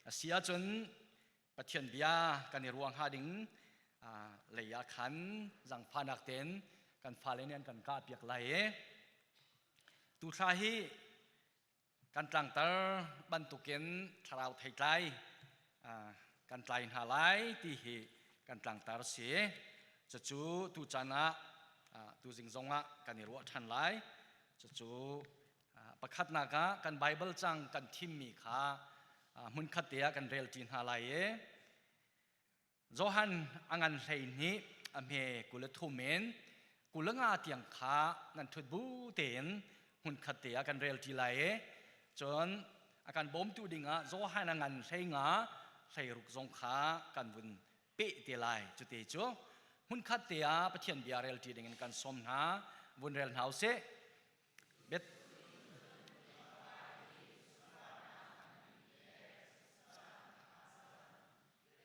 A si ahcun Pathian bia kan i ruang hnga ding lei ah khan zangfahnak tein kan fale nih an kan kah piak lai i tu thla hi kan tlangtar bantukin thlarau theitlai kan tlai hna lai ti hi kan tlangtar si. Cucu tu caan ah tuzing zong ah kan i ruah ṭhan lai. Cucu pakhatnak ah kan Bible cang kan thimmi kha hmunkhat te ah kan rel ṭi hna lai i Johan a ngan 12 a hme 23 in 25 tiang kha nan ṭhut bu tein hmunkhat te ah kan rel ṭi lai i cun a kan bawmtu dingah Johan a ngan 15 16 zong kha kan vun peh te lai. Cute cu hmunkhat te ah Pathian bia rel ṭi dingin kan sawm hna. Vun rel hna usih.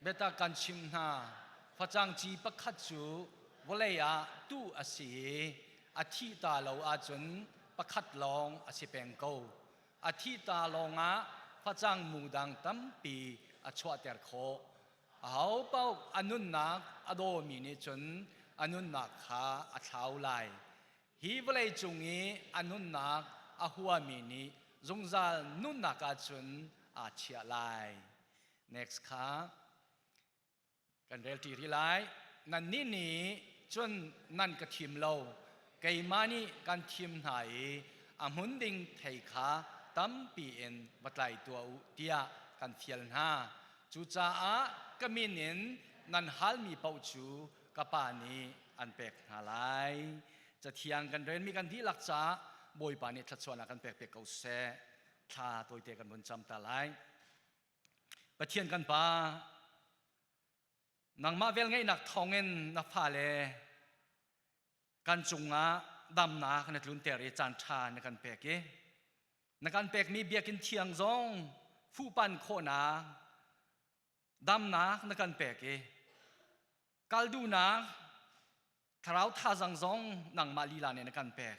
Biatak kan chimh hna, facang ci pakhat cu vawlei ah tuh a si i a thih ta lo ahcun pakhat lawng a si peng ko. A thih ta lawngah facang mu dang tampi a chuahter khawh. Ahopaoh a nunnak a dawmi nih cun a nunnak kha a thlau lai. Hi vawlei cung i a nunnak a huami nih zungzal nunnak ah cun aa chiah lai. Next kha kan rel ṭi rih lai. Nannih nih cun nan ka thim lo, keimah nih kan thim hna i a hmun ding thei kha tampi in va tlai tuah u tiah kan fial hna. Cucaah ka min in nan halmi paoh cu ka Pa nih an pek hna lai. Cathiang kan relmi kan dihlak caah Bawipa nih thluachuahnak kan pek piak ko seh. Thla tawite kan vun cam ta lai. Pathian kan Pa, nangmah velngeihnak thawngin na fale kan cungah damnak na tlunter i caan ṭha na kan pek i na kan pekmi biakinn thiang zong fuhpan khawhnak damnak na kan pek i kal duhnak thlarau thazang zong nangmah lila nih na kan pek.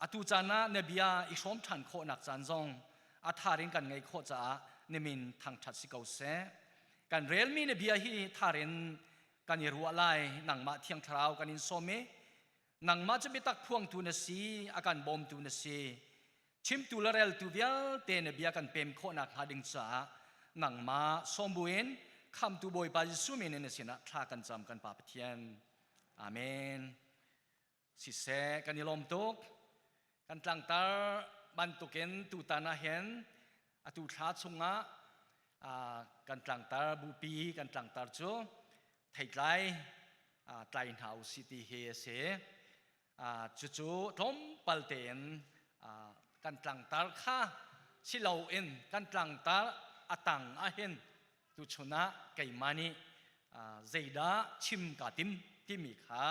Atu caan ah na bia i hrawm ṭhan khawhnak caan zong a tharin kan ngeih khawh caah na min thangṭhat si ko seh. Kan relmi na bia hi tharin kan i ruah lai. Nangmah Thiang Thlarau kan in sawm i nangmah cu biatak phuangtu na si, a kan bawmtu na si. Chimtu le reltu vialte na bia kan pem khawhnak hnga ding caah nangmah sawm buin Khamtu Bawipa Jesuh min in na sinah thla kan cam kan Pa Pathian. Amen. Siseh, kan i lawm tuk. Kan tlangtar bantukin tutan ah hin atu thla chungah kan tlangtar bupi kan tlangtar cu theitlai tlai hna u si ti hi a si. Cucu tlawmpal tein kan tlangtar kha si loin kan tlangtar a tang ah hin tuchun ah keimah nih zeidah chim kaa tim timi kha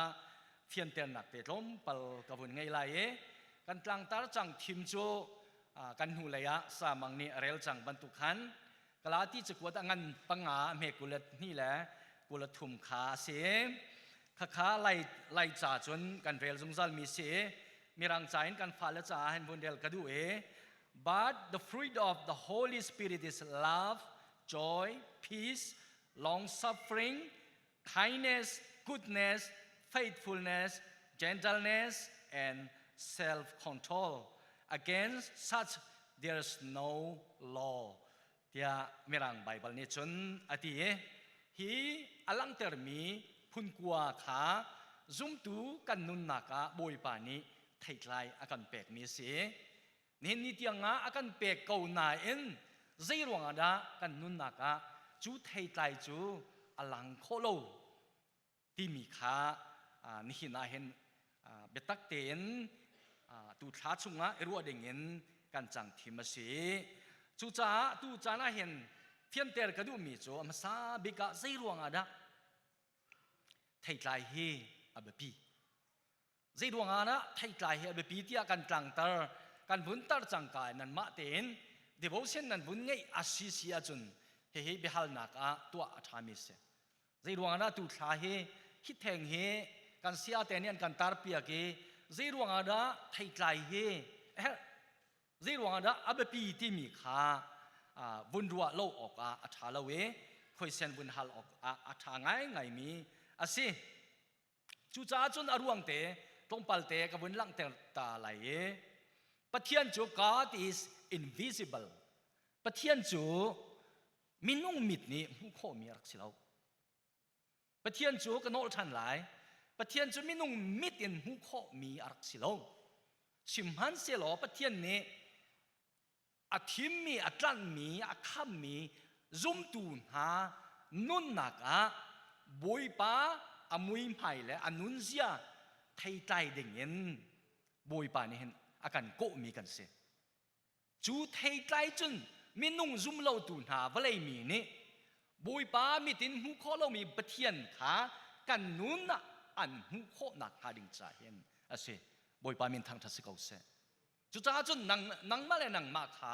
fianternak te tlawmpal ka vun ngei lai i kan tlangtar cang thim cu kan hnulei ah samang nih a rel cang bantuk khan Galati cakuat a ngan panga a hme kulet hnih le kulet thum kha a si. Khakha lai lai ca cun kan rel zungzal mi si. Mirang ca in kan fale caah hin vun rel ka duh i But the fruit of the Holy Spirit is love, joy, peace, long suffering, kindness, goodness, faithfulness, gentleness, and self control. Against such there is no law. Tiah Mirang Baibal nih cun a ti i hi a langhtermi phunkua kha zumtu kan nunnak ah Bawipa nih theitlai a kan pekmi a si. Nihin ni tiang ah a kan pek ko nain zei ruangah dah kan nunnak ah cu theitlai cu a lang khawh lo timi kha nihin ah hin biatak tein tu thla chungah i ruah dingin kan cang thim a si. Cucaah tu caan ah hin fianter ka duhmi cu a hmasa bik ah zei ruangah dah theitlai hi a biapi. Zei ruangah dah theitlai hi a biapi tiah kan tlangter kan vun tar cangka in nanmah tein devotion nan vun ngeih a si si ahcun hihi biahalnak ah tuah a ṭhami a si. Zei ruangah dah tu thla hi hi theng hi kan sia te nih an kan tar piak i zei ruangah dah theitlai hi a herh zei ruangah dah a biapi timi kha. Vun ruah lo awk ah a ṭha lo i khoisen vun hal awk ah a ṭha ngaingaimi a si. Cucaah cun a ruang te tlawmpal te ka vun langhter ta lai i Pathian cu God is invisible. Pathian cu minung mit nih hmuh khawhmi a rak si lo. Pathian cu ka nawl ṭhan lai. Pathian cu minung mit in hmuh khawhmi a rak si lo. Sihmanhsehlaw Pathian nih a thimmi, a tlanhmi, a khammi zumtu hna nunnak ah Bawipa a muihmai le a nunzia theitlai dingin Bawipa nih hin a kan kawhmi kan si. Cu theitlai cun minung zum lotu hna vawlei mi nih Bawipa mit in hmuh khawh lomi Pathian kha kan nun ah an hmuh khawh nakhnga ding caah hin a si. Bawipa min thangṭhat si ko seh. Cucaah cun nang, nangmah le nangmah kha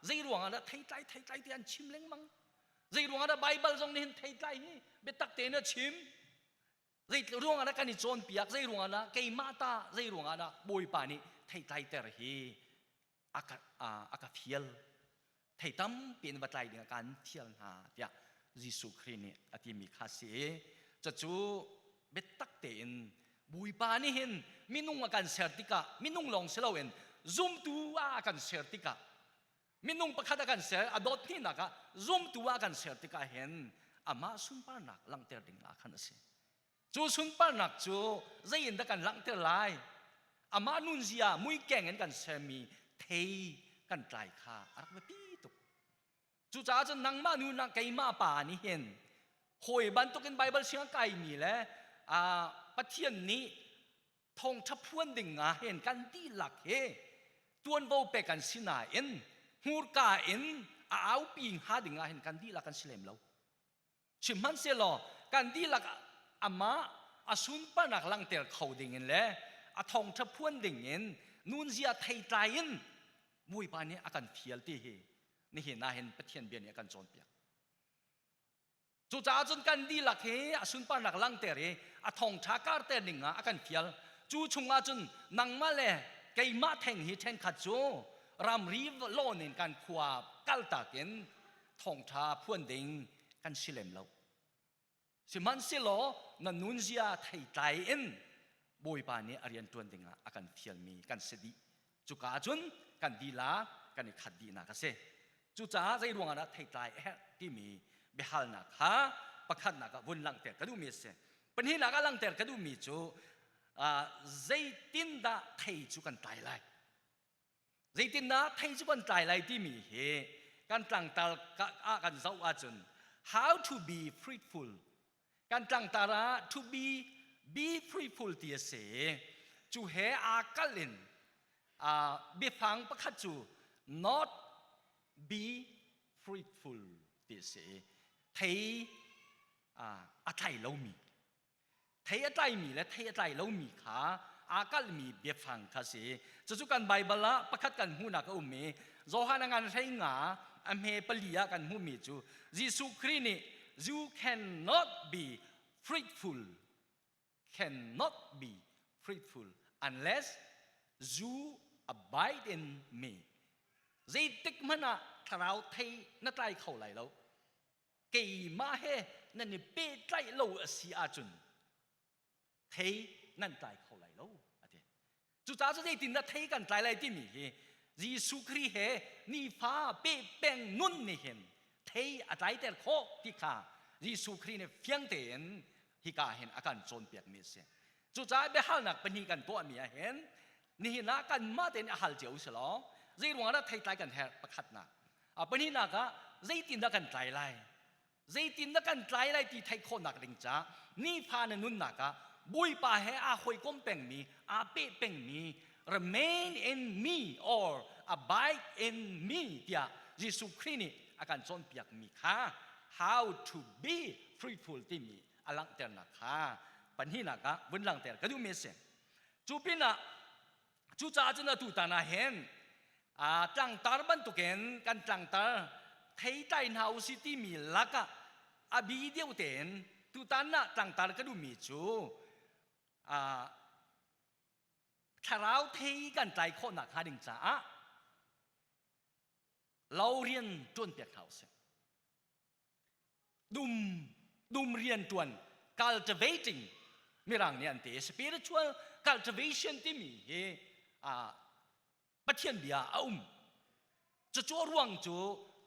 zei ruangah dah theitlai theitlai ti an chim lengmang? Zei ruangah dah Baibal zong nih hin theitlai hi biatak tein a chim? Zei ruangah dah kan i cawnpiak? Zei ruangah dah keimah ta zei ruangah dah Bawipa nih theitlai ter hi a ka, a ka fial? Thei tampi in va tlai ding ah kaan thial hna tiah Jesuh Khrih nih a timi kha si i cucu biatak tein Bawipa nih hin minung a kan ser tikah minung lawng si loin zumtu ah a kan ser tikah minung pakhat a kan ser a dawt hnihnak ah zumtu ah a kan ser tikah hin amah sunparnak langhter ding ah khan a si. Cu sunparnak cu zei in dah kan langhter lai? Amah nunzia muikeng in kan sermi thei kan tlai kha a rak biapi tuk. Cucaah cun nangmah nu na keimah pa nih hin hawi bantukin Baibal siang kaimi le Pathian nih thawngṭha phuan ding ah hin kan dihlak hi tuanvo pek kan si nain hmurka in a aupi hnga ding ah hin kan dihlak kan si lem lo. Sihmanhsehlaw kan dihlak amah a sunparnak langhter kho dingin le a thawngṭha phuan dingin nunzia theitlai in Bawipa nih a kan fial ti hi nihin ah hin Pathian bia nih a kan cawnpiak. Cucaah cun kan dihlak hi a sunparnak langhter i a thawngṭha karter ning ah a kan fial. Cu chungah cun nangmah le keimah theng hi ṭhenkhat cu ramri lawn in kan khua kaltak in thawngṭha phuan ding kan si lem lo. Sihmanhsehlaw na nunzia theitlai in Bawipa nih a rian ṭuan dingah a kan fialmi kan si dih. Cuka cun kan dihlak kan i khat dihnak a si. Cucaah zei ruangah dah theitlai a herh timi biahalnak kha pakhatnak ah vun langhter ka duhmi a si. Pahnihnak ah langhter ka duhmi cu zeitindah thei cu kan tlai lai? Zeitindah thei cu kan tlai lai timi hi kan tlangtar ah kan zoh ahcun how to be fruitful kan tlangtar ah to be be fruitful ti a si. Cu he aa kalh in biafang pakhat cu not be fruitful ti a si. Thei a tlai lomi Thei a tlaimi le thei a tlai lomi kha aa kalhmi biafang kha si. Cucu kan Baibal ah pakhat kan hmuhnak a um i Johan a ngan 15 a hme pali ah kan hmuhmi cu Jesuh Khrih nih you cannot be fruitful cannot be fruitful unless you abide in me. Zeitik hmanh ah thlarau thei na tlai kho lai lo. Keimah he nan i pehtlaih lo a si ahcun thei nan tlai kho lai lo a ti. Cucaah cu zeitindah thei kan tlai lai timi hi Jesuh Khrih he nifa peh peng nun nih hin thei a tlaiter khawh ti kha Jesuh Khrih nih fiang tein hika hin a kan cawnpiakmi a si. Cucaah biahalnak pahnih kan tuahmi ah hin nihin ah kanmah tein a hal cio si law zei ruangah dah theitlai kan herh pakhatnak pahnihnak ah zeitindah kan tlai lai zeitindah kan tlai lai ti theih khawhnak ding ca nifa na nunnak ah Bawipa he aa hawikom pengmi aa peh pengmi remain in me or abide in me tiah Jesuh Khrih nih a kan cawnpiakmi kha how to be fruitful timi a langhternak kha pahnihnak ah vun langhter ka duhmi a si. Cu pinah cucaah cun atu tan ah hin tlangtar bantukin kan tlangtar theitlai hna usih timi lakah a bi deuh tein tutan ah tlangtar ka duhmi cu thlarau thei kan tlai khawhnak hnga ding caah. Lo rian ṭuan piak hna usih. Dum dum rian ṭuan cultivating mirang nih an ti spiritual cultivation timi hi Pathian bia a um. Cucu a ruang cu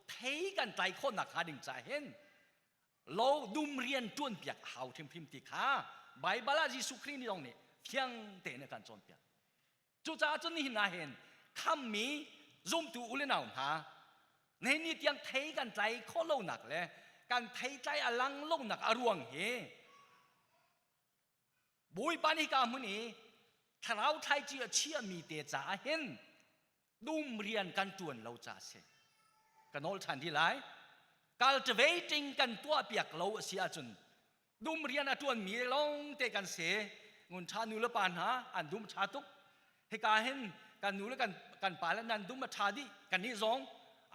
thei kan tlai khawhnak hnga ding ca hin lo dum rian ṭuan piak a hau hrimhrim ti kha Baibal ah Jesuh Khrih nih zong nih fiang tein a kan cawnpiak. Cucaah cun nihin ah hin khammi zumtu u le nau hna nihin ni tiang thei kan tlai khawh lonak le kan thei tlai a lang lonak a ruang hi Bawipa nih hika hmun i thlarau thlaici a chiahmi te caah hin dum rian kan ṭuan lo ca a si. Ka nawl ṭhan rih lai. Cultivating kan tuahpiak lo a si ahcun dum rian a ṭuanmi lawng te kan si. Ngun ṭha nu le pa hna an dum ṭha tuk. Hika hin kan nu le kan, kan pa le nan dum a ṭha dih. Kannih zong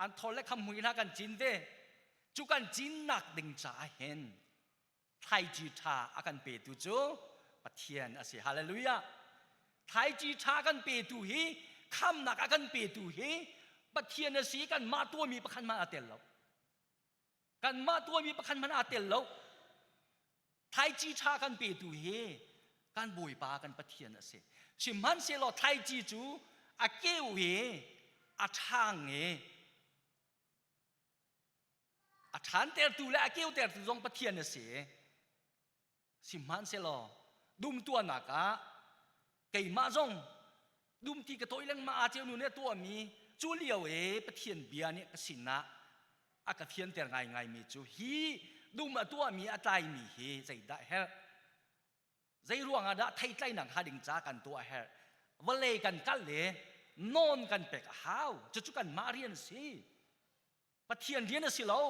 an thol le kham hmui hna kan cin ve. Cu kan cinnak ding caah hin thlaici ṭha a kan petu cu Pathian a si. Hallelujah. Thlaici ṭha kan petu hi khamnak a kan petu hi Pathian a si kanmah tuahmi pakhat hmanh aa tel lo. Kanmah tuahmi pakhat hmanh aa tel lo. Thlaici ṭha kan petu hi kan Bawipa kan Pathian a si. Sihmanhsehlaw thlaici cu a keu i a ṭhang i A ṭhantertu le a keutertu zong Pathian a si. Sihmanhsehlaw dum tuahnak ah keimah zong dum ti ka tawih lengmang aa ceu nu nih a tuahmi cu lio i Pathian bia nih ka sinah a ka fianter ngaingaimi cu hi dum a tuahmi a tlaimi hi zeidah herh zei ruangah dah theitlainak hnga ding ca kan tuah a herh vawlei kan kal le nawn kan pek a hau cucu kanmah rian a si Pathian rian a si lo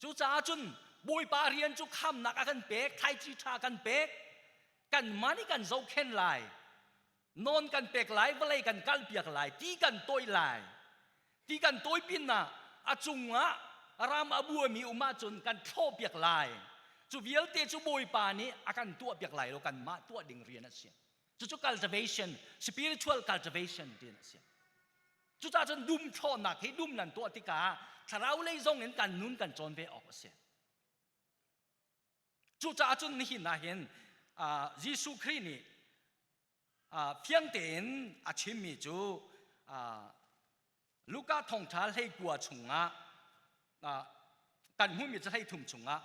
cucaah cun Bawipa rian cu khamnak a kan pek thlaici ṭha kan pek kanmah nih kan zohkhen lai nawn kan pek lai vawlei kan kalpiak lai ti kan tawih lai ti kan tawi pinah a cungah ram a buami um ahcun kan thlawhpiak lai cu vialte cu Bawipa nih a kan tuahpiak lai lo kanmah tuah ding rian a si cucu cultivation spiritual cultivation ti a si cucaah cun dum thlawhnak hi dum nan tuah tikah thlarau lei zong in kan nun kan cawn ve awk a si Cucaah cun nihin ah hin Jesuh Khrih nih fiang tein a chimmi cu Luka thawngṭha 19 chungah kan hmuhmi cu 13 chungah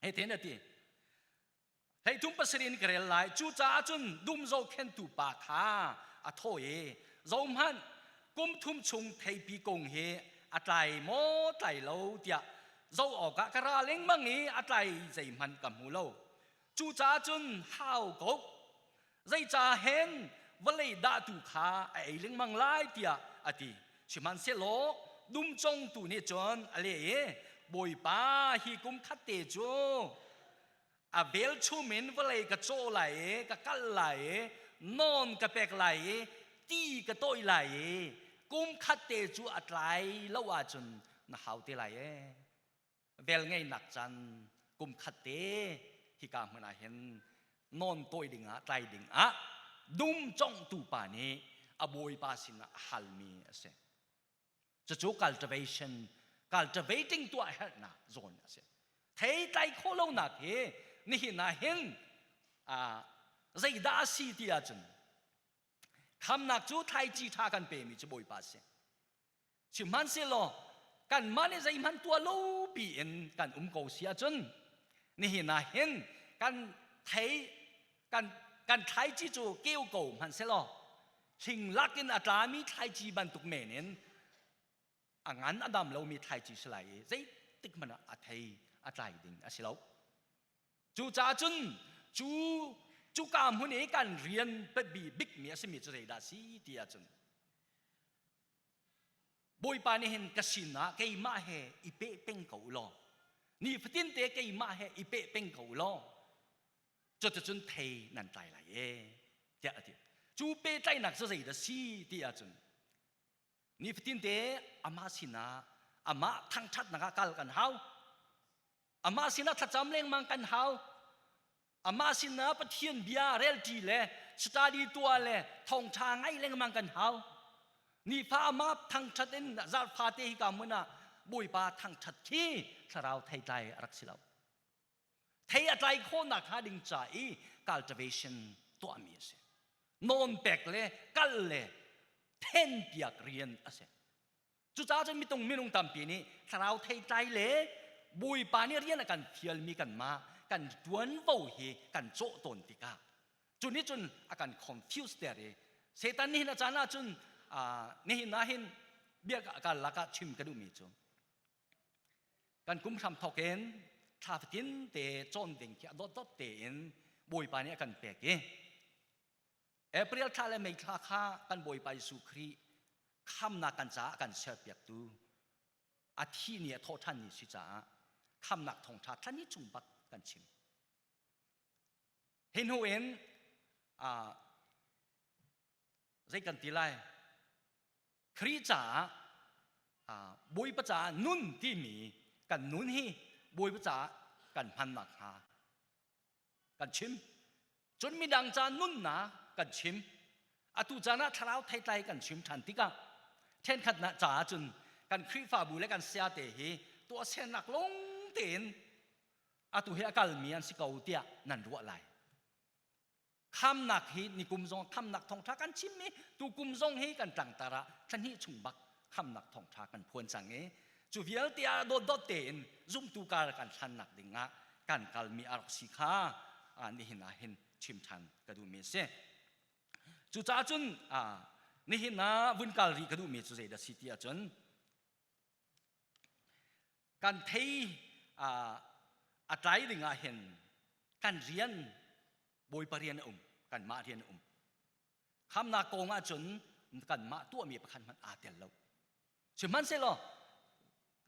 hitin a ti. 13 pasarih in ka rel lai. Cucaah cun dum zohkhenhtu pa kha a thawh i, Zohhmanh, kum thum chung theipi kung hi a tlai maw tlai lo tiah zoh awkah ka ra lengmang i a tlai zeihmanh ka hmu lo. Cucaah cun hau ko, zeicah hen vawlei dahtu kha a ei lengmang lai tiah a ti. Sihmanhsehlaw dum congtu nih cun a leh i, Bawipa, hi kum khatte cu a velchum in vawlei ka cawh lai i ka kal lai i nawn ka pek lai i ti ka tawih lai i kum khat te cu a tlai lo ahcun na hau te lai ee vel ngeihnak caan kum khat te hika hmun ah hin nawn tawih ding ah tlai ding ah dum congtu pa nih a bawipa sinah a halmi a si Cucu cultivation, cultivating tuah herhnak zawn a si. Thei tlai khawh lonak hi nihin ah hin zeidah a si ti ahcun khamnak cu thlaici ṭha kan pemi cu Bawipa a si. Sihmanhsehlaw kanmah nih zeihmanh tuah lo piin kan um ko si ahcun nihin ah hin kan thei kan kan thlaici cu keu ko hmanhsehlaw Hling lakin a tlami thlaici bantuk men in a ngan a dam lomi thlaici si lai i zeitik hmanh ah a thei a tlai ding a si lo. Cucaah cun cu cuka hmun i kan rian biapi bikmi a simi cu zeidah a si ti ahcun Bawipa nih hin ka sinah keimah he i peh peng ko u law nifatin te keimah he i peh peng ko u law cuticun thei nan tlai lai e tiah a ti. Cu pehtlaihnak cu zeidah si ti ahcun nifatin te amah sinah amah thangṭhatnak ah kal kan hau. Amah sinah thlacam lengmang kan hau. Amah sinah Pathian bia relṭi le study tuah le thawngṭha ngaih lengmang kan hau. Nifa amah thangṭhat in zarhfate hika hmun ah Bawipa thangṭhat khi thlarau theitlai a rak si lo. Thei a tlai khawhnak hnga ding ca i cultivation tuahmi a si. Nawn pek le kal le thenpiak rian a si. Cucaah cun mitung minung tampi nih thlarau theitlai le Bawipa nih rian a kan fialmi kanmah kan ṭuanvo hi kan cawh tawn tikah cu nih cun a kan confuse ter i Satan nihin a caan ahcun nihin ah hin bia ka lakah chim ka duhmi cu kan kum hram thawk in thla fatin te cawn ding khi a dotdot tein Bawipa nih a kan pek i April thla le May thla kha kan Bawipa Jesuh Khrih khamnak kan caah a kan serpiaktu a thi ni a thawhṭhan ni si caah khamnak thawngṭha thla ni chung bak kan chim. Hi hnu in zei kan ti lai Khrih caah Bawipa caah nun timi kan nun hi Bawipa caah kan hmannak hnga kan chim. Cun midang ca nunnak kan chim. Atu caan ah thlarau theitlai kan chim ṭhan tikah ṭhenkhat na caah cun kan Khrihfabu le kan sayate hi tuahsernak lawng tein atu hi a kalmi an si ko tiah nan ruah lai. Khamnak hi nikum zong khamnak thawngṭha kan chimmi tukum zong hi kan tlangtar ah thlahnih chung bak khamnak thawngṭha kan phuan cang i cu vialte ah dawtdawt tein zumtu kar kan hlannak ding ah kan kalmi a rak si kha nihin ah hin chim ṭhan ka duhmi a si. Cucaah cun nihin ah vun kal rih ka duhmi cu zeidah si ti ahcun kan thei a tlai ding ah hin kan rian Bawipa rian a um kanmah rian a um khamnak kong ahcun kanmah tuahmi pakhat hmanh aa tel lo sihmanhsehlaw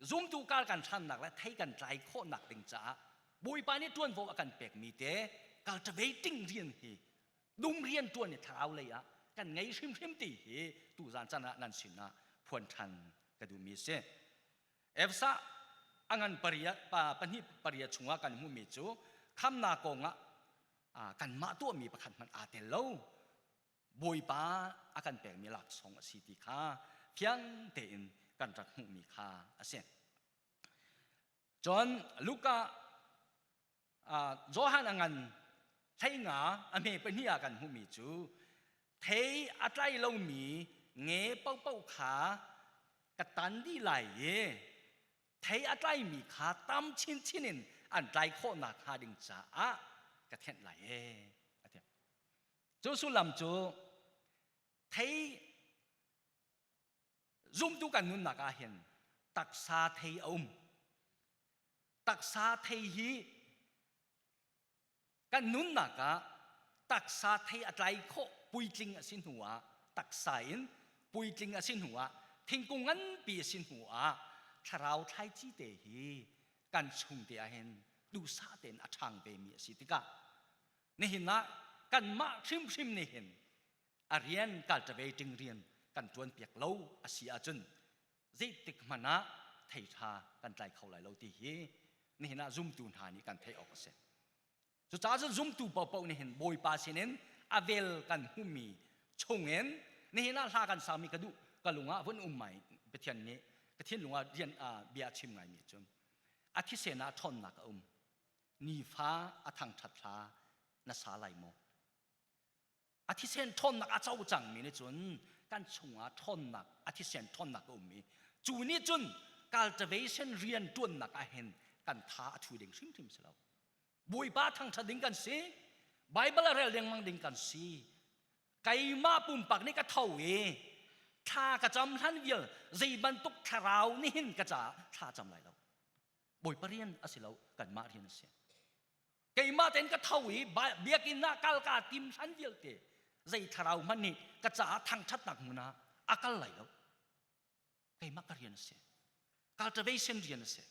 zumtu kar kan hrannak le thei kan tlai khawhnak ding caah Bawipa nih ṭuanvo a kan pekmi te cultivating rian hi dum rian ṭuan i thlarau lei ah kan ngei hrimhrim ti hi tuzan chan ah nan sinah phuan ṭhan ka duhmi a si. Efsa a ngan pariat pa pahnih pariat chungah kan hmuhmi cu khamnak kongah kanmah tuahmi pakhat hmanh aa tel lo. Bawipa a kan pekmi laksawng a si ti kha fiang tein kan rak hmuhmi kha a si. Cun Luka Johan a ngan hleinga a hme pahnih ah kan hmuhmi cu thei a tlai lomi nge paohpaoh kha ka tan dih lai i thei a tlaimi kha tam chinchin in an tlai khawh nakhnga ding caah ka thenh lai ee a ti. Cu sullam cu thei zumtu kan nunnak ah hin taksa thei a um. Taksa thei hi kan nunnak ah taksa thei a tlai khawh puitling a si hnu ah taksa in puitling a si hnu ah thingkung nganpi a si hnu ah thlarau thlaici te hi kan chung te ah hin duhsah tein a ṭhang vemi a si tikah nihin ah kanmah hrimhrim nih hin a rian cultivating rian kan ṭuanpiak lo a si ahcun zeitik hmanh ah thei ṭha kan tlai kho lai lo ti hi nihin ah zumtu hna nih kan theih awk a si. Cucaah cun zumtu paohpaoh nih hin Bawipa sinin a vel kan hmuhmi chungin nihin ah hla kan sami ka duh ka lung ah vun um mai Pathian nih ka thinlung ah rian bia chim ngaimi cu a thisen ah ṭhawnnak a um nifa a thangṭhat hla na sa lai maw A thisen ṭhawnnak a co cangmi nih cun kan chungah ṭhawnnak a thisen ṭhawnnak a um i cu nih cun cultivation rian ṭuannak ah hin kan tha a thu ding hrimhrim si lo. Bawipa thangṭhat ding kan si. Bible a rel lengmang ding kan si. Keimah pumpak nih ka tho i thla ka cam hlan vial zei bantuk thlarau nih hin ka caah thla cam lai lo. Bawipa rian a si lo, kanmah rian a si. Keimah tein ka tho i biakinn ah kal ka tim hlan vialte zei thlarau hmanh nih ka caah thangṭhatnak hmun ah a kal lai lo. Keimah ka rian a si. Cultivation rian a si.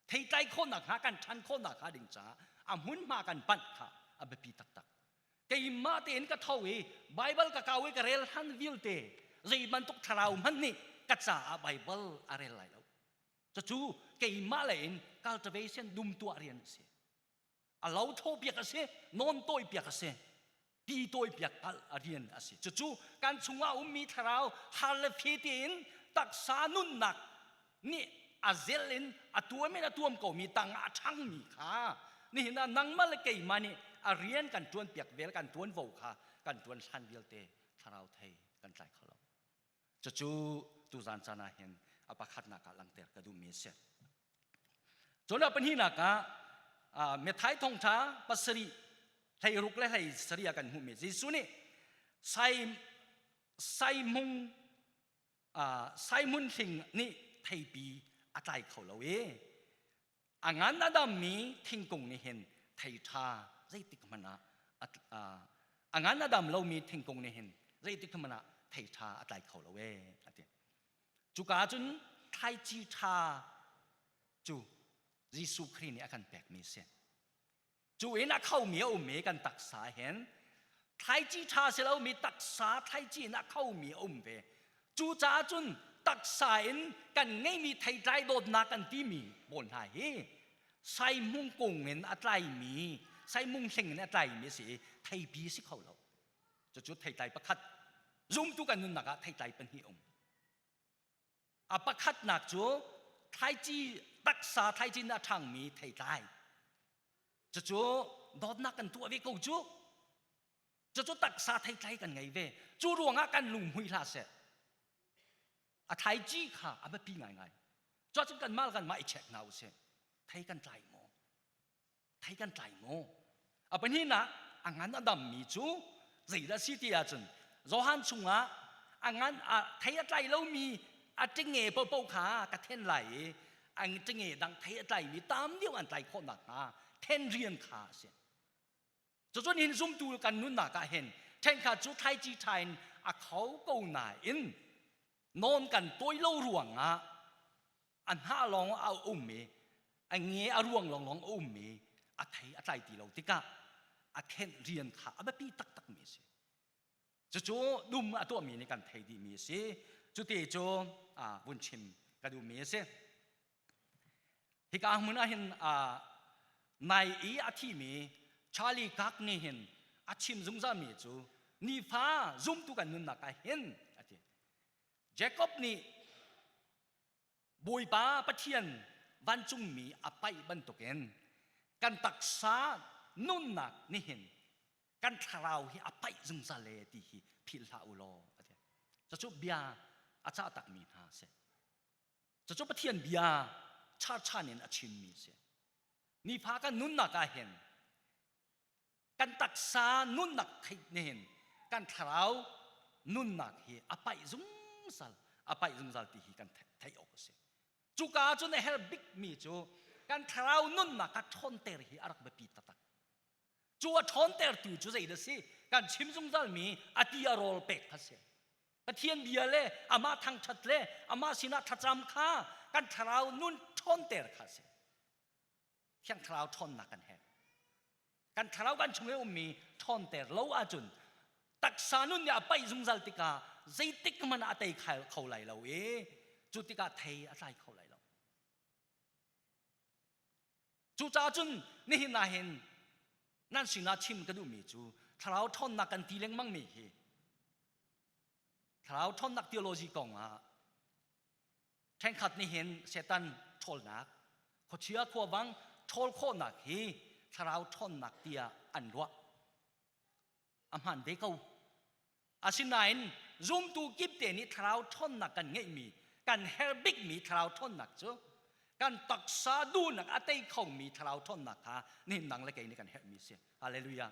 Theitlai khawhnak hnga kan ṭhan khawhnak hnga ding caah a hmunhma kan panh kha a biapi taktak. Keimah tein ka tho i Bible ka kau i ka rel hlan vialte zei bantuk thlarau hmanh nih ka caah Bible a rel lai lo. Cucu keimah lei in cultivation dum tuah rian a si. A lo tho piak a si, nawn tawi piak a si. Ti tawipiak palh a rian a si. Cucu kan chungah ummi thlarau har le fe tein taksa nunnak nih a zel in a tuam in a tuam komi tangah a ṭhangmi kha nihin ah nangmah le keimah nih a rian kan ṭuan piak vel kan ṭuanvo kha kan ṭuan hlan vialte thlarau thei kan tlai kho lo. Cucu tuzan caan ah hin a pakhatnak ah langhter ka duhmi a si. Cun a pahnihnak ah Matthai thawngṭha pasarih 16 le 17 ah kan hmuhmi Jesuh nih sai saihmung saihmun hling nih theipi a tlai kho lo i a ngan a dammi thingkung nih hin thei ṭha zeitik hmanh ah a ngan a dam lomi thingkung nih hin zeitik hmanh ah thei ṭha a tlai kho lo ee a ti. Cuka ah cun thlaici ṭha cu Jesuh Khrih nih a kan pekmi a si. Cu in a khomi a um i kan taksa hin thlaici ṭha si lomi taksa thlaici in a khomi a um ve. Cucaah cun taksa in kan ngeihmi theitlai dawtnak kan timi pawl hna hi saihmung kung in a tlaimi saihmung hling in a tlaimi a si i theipi si kho lo. Cucu theitlai pakhat zumtu kan nunnak ah theitlai pahnih um. A pakhatnak cu thlaici taksa thlaici in a ṭhangmi theitlai. Cucu dawtnak kan tuah ve ko cu. Cucu taksa theitlai kan ngei ve. Cu ruangah kan lunghmui hlah seh. A thlaici kha a biapi ngaingai. Cuacun kanmah le kanmah i check hna usih. Thei kan tlai maw? Thei kan tlai maw? A pahnihnak a ngan a dammi cu zeidah si ti ahcun Johan chungah a ngan a thei a tlai lomi a ṭinge paohpaoh kha ka then lai i a ṭinge dang thei a tlaimi tam deuh an tlai khawh nakhnga then rian kha a si. Cucun hin zumtu kan nunnak ah hin ṭhenkhat cu thlaici ṭha in a kho ko nain nawn kan tawi lo ruangah a hnah lawng a um i a nge a ruang lawnglawng a um i a thei a tlai ti lo tikah a thenh rian kha a biapi taktakmi a si. Cucu dum a tuahmi nih kan thei dihmi a si. Cuti cu vun chim ka duhmi a si. Hika hmun ah hin nai i a thimi Charlie Kirk nih hin a chim zungzalmi cu nifa zumtu kan nunnak ah hin a ti. Jacob nih Bawipa Pathian vancungmi a paih bantukin kan taksa nunnak nihin kan thlarau hi a paih zungzal e ti hi philh hlah u law a ti. Cucu bia a cah takmi hna a si. Cucu Pathian bia charchan in a chimmi a si. Nifa kan nunnak ah hin kan taksa nunnak theih nihin kan thlarau nunnak hi a paih zungzal a paih zungzal ti hi kan theih awk a si cuka ah cun a herh bikmi cu kan thlarau nunnak a ṭhawnter hi a rak biapi taktak cu a ṭhawntertu cu zeidah si kan chim zungzalmi a ti a rawl pek kha si Pathian bia le amah thangṭhat le amah sinah thlacam kha kan thlarau nun ṭhawnter kha si Thiang Thlarau ṭhawnnak kan herh. Kan thlarau kan chung i ummi ṭhawnter lo ahcun taksa nun nih a paih zungzal tikah zeitik hmanh ah a tei kho lai lo i cu tikah thei a tlai kho lai lo. Cucaah cun nihin ah hin nan sinah chim ka duhmi cu thlarau ṭhawnnak kan ti lengmangmi hi thlarau ṭhawnnak theology kong ah Ṭhenkhat nih hin Satan ṭhawlnak, khuachia khuavang ṭhawl khawhnak hi thlarau ṭhawnnak tiah an ruah. A hmaan ve ko. Asinain zumtu kip te nih thlarau ṭhawnnak kan ngeihmi, kan herh bikmi thlarau ṭhawnnak cu kan taksa duhnak a tei khomi thlarau ṭhawnnak kha nihin nang le kei nih kan herhmi a si. Hallelujah.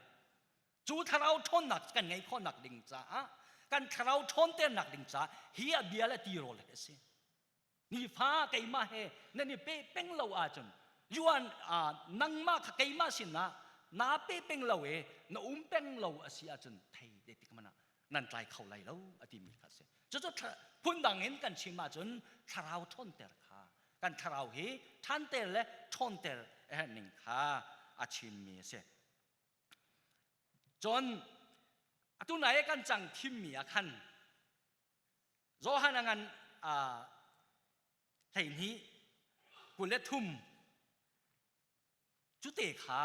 Cu thlarau ṭhawnnak kan ngeih khawhnak ding caah kan thlarau ṭhawnternak ding caah hi a bia le tirawl hi a si. Nifa keimah he nan i pe peng lo ahcun yuan nangmah kha keimah sinah naa pe peng lo i na um peng lo a si ahcun thei te tik hmanh ah nan tlai kho lai lo a timi kha a si. Cucu phundang in kan chim ahcun thlarau ṭhawnter kha kan thlarau hi ṭhanter le ṭhawnter a herh ning kha a chimmi a si. Cun atu nai i kan cang thimmi ah khan Johan a ngan 12 23 cute kha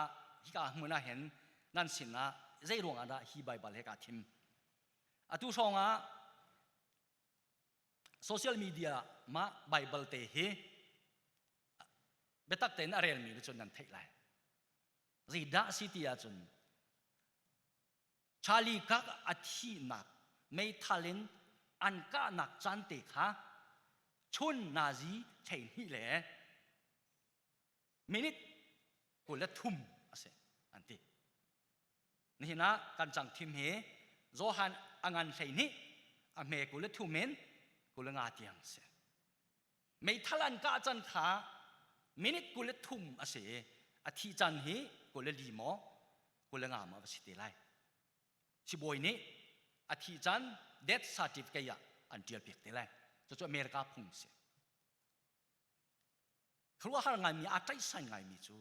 hika hmun ah hin nan sinah zei ruangah dah hi Baibal he kaa thim? Atu hrawng ah social media mah Baibal te hi biatak tein a relmi nih cun nan theih lai. Zeidah si ti ahcun Charlie Kirk a thihnak meithal in an kahnak caan te kha chun nazi 12 le minute 23 a si an ti. Nihin ah kan cang thim hi Johan a ngan 12 a hme 23 in 25 tiang a si. Meithal an kah can kha minute 23 a si i a thih can hi 24 maw 25 maw va si te lai. Sibawi nih a thih can death certificate ah an ṭial piak te lai. Cucu America phung a si. Khuaruahhar ngaimi aa ṭaihsan ngaimi cu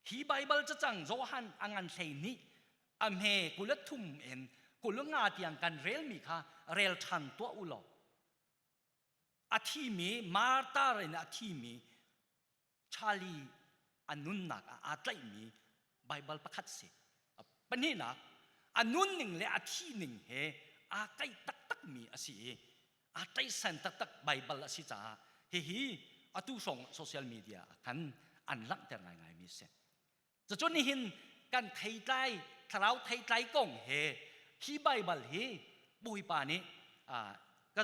hi Baibal cacang Johan a ngan 12 a hme 23 in 25 tiang kan relmi kha rel ṭhan tuah u law a thimi martar in a thimi Charlie a nunnak ah aa tlaihmi Baibal pakhat si. Pahnihnak, a nunning le a thihning he aa kaih taktakmi a si i aa tlaihsan taktak Baibal a si caah hihi atu hrawng social media ah khan an langhter ngaingaimi a si. Cucu nihin kan theitlai thlarau theitlai kong he hi Baibal hi Bawipa nih ka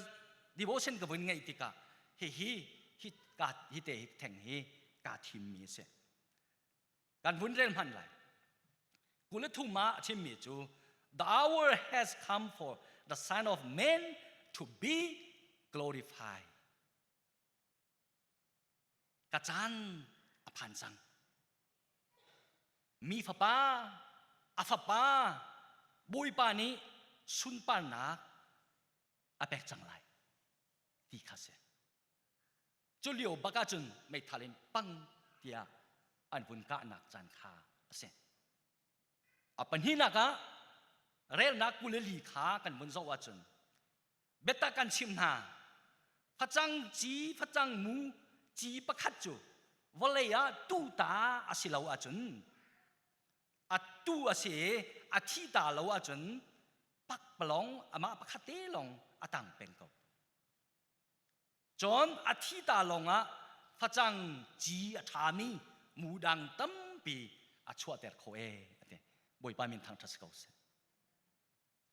devotion ka vun ngeih tikah hihi hi ka hi te hi theng hi kaa thimmi a si. Kan vun rel hman lai. 23 ah a chimmi cu the hour has come for the son of man to be glorified. Ka caan a phan cang. Mi fapa, a fapa, Bawipa nih sunparnak a pek cang lai ti kha si. Cu lio bak ahcun meithal in pang tiah an vun kahnak caan kha a si. A pahnihnak ah relnak 24 kha kan vun zoh ahcun biatak kan chimh hna facang ci facang mu ci pakhat cu vawlei ah tu ta a si lo ahcun a tu a si i a thi ta lo ahcun pakpalawng amah pakhat te lawng a tang peng ko cun a thi ta lawngah facang ci a ṭhami mu dang tampi a chuahter kho e ati bawipa min thangṭhat si ko seh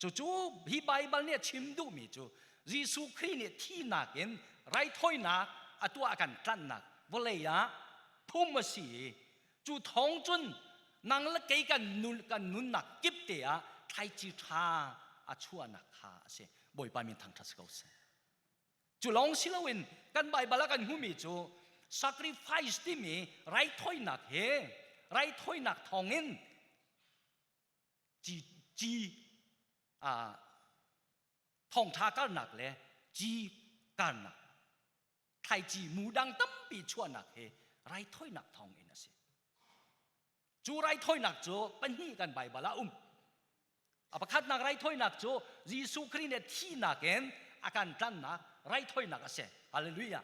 Cucu hi Baibal nih a chim duhmi cu Jesuh Khrih nih thihnak in raithawinak a tuah kan tlanhnak vawlei ah phum a si i cu thawng cun nang le kei kan nun kan nunnak kip te ah thlaici ṭha a chuahnak kha a si. Bawipa min thangṭhat si ko seh. Cu lawng si loin kan Baibal ah kan hmuhmi cu sacrifice timi raithawinak he raithawinak thawngin ci ci thawngṭha karnak le ci karnak thlaici mu dang tampi chuahnak hi raithawinak thawng in a si. Cu raithawinak cu pahnih kan Baibal ah um. A pakhatnak raithawinak cu Jesuh Khrih nih thihnak in a kan tlanhnak raithawinak a si. Hallelujah.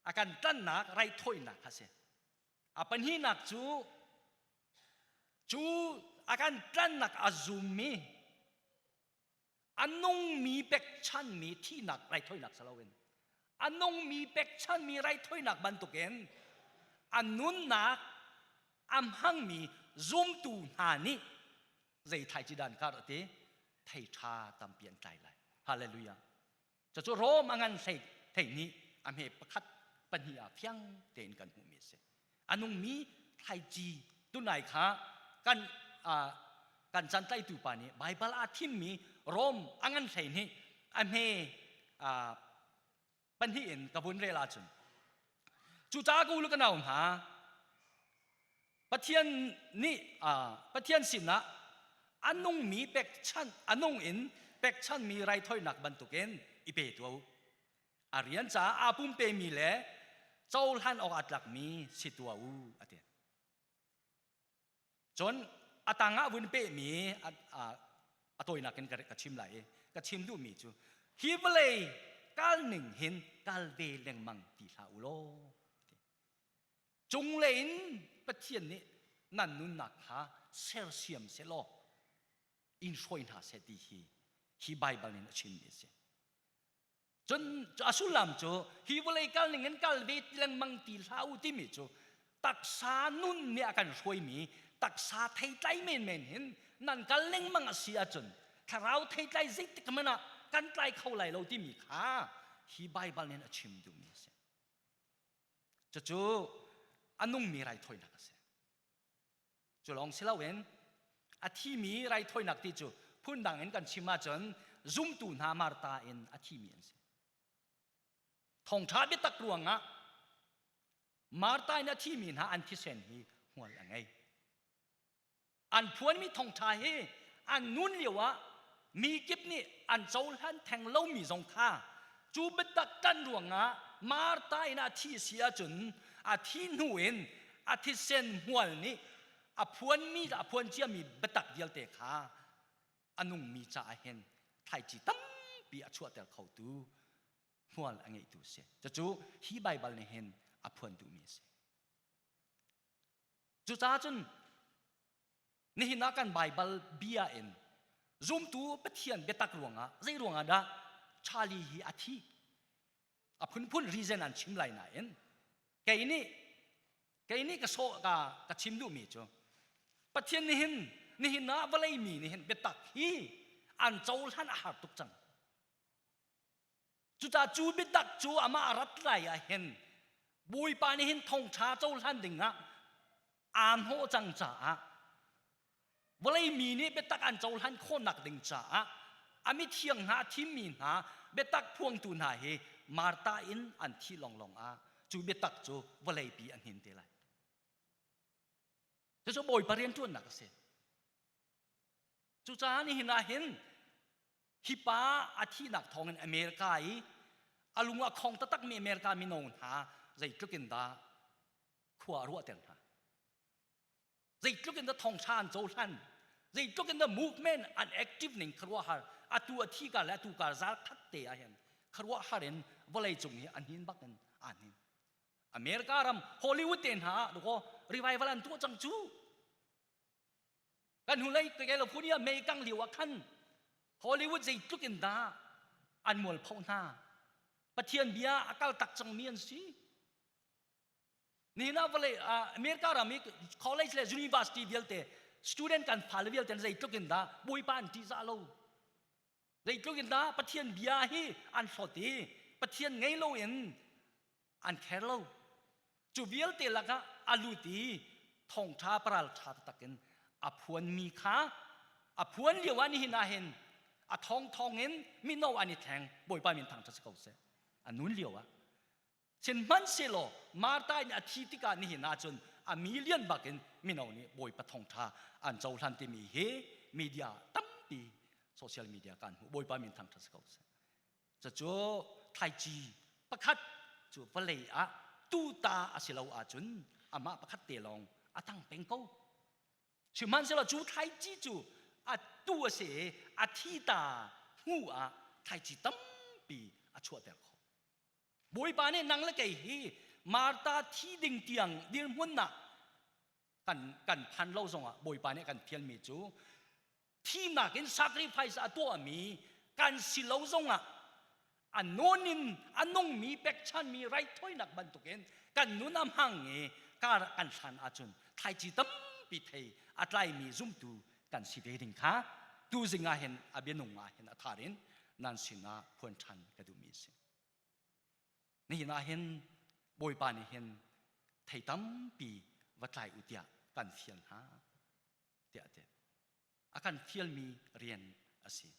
A kan tlanhnak raithawinak a si. A pahnihnak cu cu a kan tlanhnak a zummi a nungmi pekchanmi thihnak raithawinak si loin a nungmi pekchanmi raithawinak bantukin a nunnak a hmangmi zumtu hna nih zei thlaici dan kar a ti thei ṭha tampi an tlai lai. Hallelujah. Cucu Rom a ngan hlei thei nih a hme pakhat pahnih ah fiang tein kan hmuhmi a si. A nungmi thlaici tunai kha kan kan cantlaitu pa nih Baibal aa thimmi Rom a ngan hlei nih a hme pahnih in ka vun rel ahcun cucaah ka u le ka nau hna Pathian nih Pathian sinah a nungmi pekchanh a nung in pekchanhmi raithawinak bantukin i pe tuah u. A rian caah aa pumpemi le cohlan awk aa tlakmi si tuah u a ti. Cun a tangah vun pehmi a tawinak in ka chim lai i ka chim duhmi cu hi vawlei kal ning hin kal ve lengmang ti hlah u law Cunglei in Pathian nih nan nunnak kha sersiam sehlaw. In hruai hna seh ti hi hi Baibal in a chimmi a si. Cun a sullam cu hi vawlei kal ning in kal ve lengmang ti hlah u timi cu taksa nun nih a kan hruaimi taksa theitlai menmen hin nan kal lengmang a si ahcun thlarau theitlai zeitik hmanh ah kan tlai kho lai lo timi kha hi Baibal nih a chim duhmi a si. Cucu a nungmi raithawinak a si. Cu lawng si loin a thimi raithawinak ti cu phundang in kan chim ahcun zumtu hna Martha in a thimi an si. Thawngṭha biatak ruangah Martha in a thimi hna an thisen hi hmual a ngei. An phuanmi thawngṭha hi an nun lioah mi kip nih an cohlan theng lomi zong kha cu biatak ṭan ruangah Martha in a thi si ahcun a thi hnu in a thisen hmual nih a phuanmi a phuan ciami biatak vialte kha a nungmi caah hin thlaici tampi a chuahter khotu hmual a ngeitu a si. Cucu hi Baibal nih hin a phuan duhmi a si. Cucaah cun nihin ah kan Baibal bia in zumtu Pathian biatak ruangah zei ruangah dah Charlie hi a thi? A phunphun reason an chim lai nain kei nih kei nih ka sawh ka ka chim duhmi cu Pathian nih hin nihin ah vawlei mi nih hin biatak hi an cohlan a har tuk cang. Cucaah cu biatak cu amah a rat lai ah hin Bawipa nih hin thawngṭha cohlan dingah aa hnawh cang caah vawlei mi nih biatak an cohlan khawhnak ding caah a mithiang hna a thimmi hna biatak phuangtu hna hi Martha in an thih lawnglawng ah cu biatak cu vawleipi a hnin te lai. Cucu Bawipa rianṭuannak a si. Cucaah nihin ah hin hi pa a thihnak thawngin America i a lung a khong taktakmi America mino hna zeitluk in dah khua a ruahter hna. Zeitluk in dah thawngṭha an cohlan, zeitluk in dah movement an active ning khuaruahhar atu a thi kar le atu kar zal khat te ah hin khuaruahhar in vawlei cung hi a hnin bak in aa hnin. America ram Hollywood te hna ah revival an tuah cang cu. Kan hnulei California mei kang lio ah khan Hollywood zeitluk in dah an mualpho hna. Pathian bia a kal tak cangmi an si. Nihin ah vawlei America ram i college le university vialte student kan fale vialte zeitluk in dah Bawipa an ṭihzah lo. Zeitluk in dah Pathian bia hi an hlawt i Pathian ngei loin an care lo. Cu vialte lakah a lut i thawngṭha paral ṭha taktak in a phuanmi kha a phuan lio ah nihin ah hin a thawngthawng in mino an i thleng Bawipa min thangṭhat si ko seh. A nun lio ah Sihmanhsehlaw Martha in a thi tikah nihin ahcun a million bak in mino nih Bawipa thawngṭha an cohlan timi hi media tampi social media kan hmuh Bawipa min thangṭhat si ko seh. Cucu thlaici pakhat cu vawlei ah tuta a si lo ahcun amah pakhat te lawng a tang peng ko. Sihmanhsehlaw cu thlaici cu a tu a si i a thi ta hnu ah thlaici tampi a chuahter khawh. Bawipa nih nang le kei hi Martha thi ding tiang dirhmun ah kan kan phan lo zongah Bawipa nih kan fialmi cu thihnak in sacrifice a tuahmi kan si lo zongah a nawn in a nungmi pekchanmi raithawinak bantukin kan nun a hmang i kar kan hlan ahcun thlaici tampi thei a tlaimi zumtu kan si ve ding kha tuzing ah hin a bianung ah hin a thar in nan sinah phuan ṭhan ka duhmi a si. Nihin ah hin Bawipa nih hin thei tampi va tlai u tiah kan fial hna tiah a ti. A kan fialmi rian a si.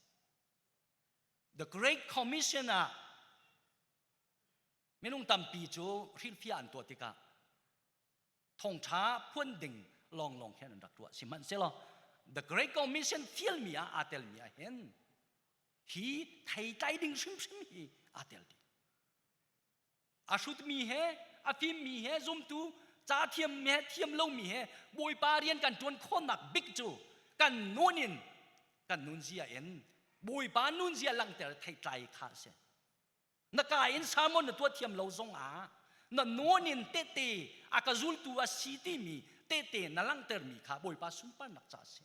The Great Commission ah minung tampi cu hrilhfiah an tuah tikah thawngṭha phuan ding lawnglawng khin an rak tuah. Sihmanhsehlaw The Great Commission fialmi ah aa telmi ah hin hi theitlai ding hrimhrim hi aa tel dih. A hrutmi he a fimmi he zumtu ca thiam he thiam lomi he Bawipa rian kan ṭuan khawhnak bik cu kan nun in kan nunzia in Bawipa nunzia langhter theitlai kha a si. Na ka in sermon na tuah thiam lo zong ah na nun in tehte a ka zultu a si timi tehte na langhtermi kha Bawipa sunparnak ca a si.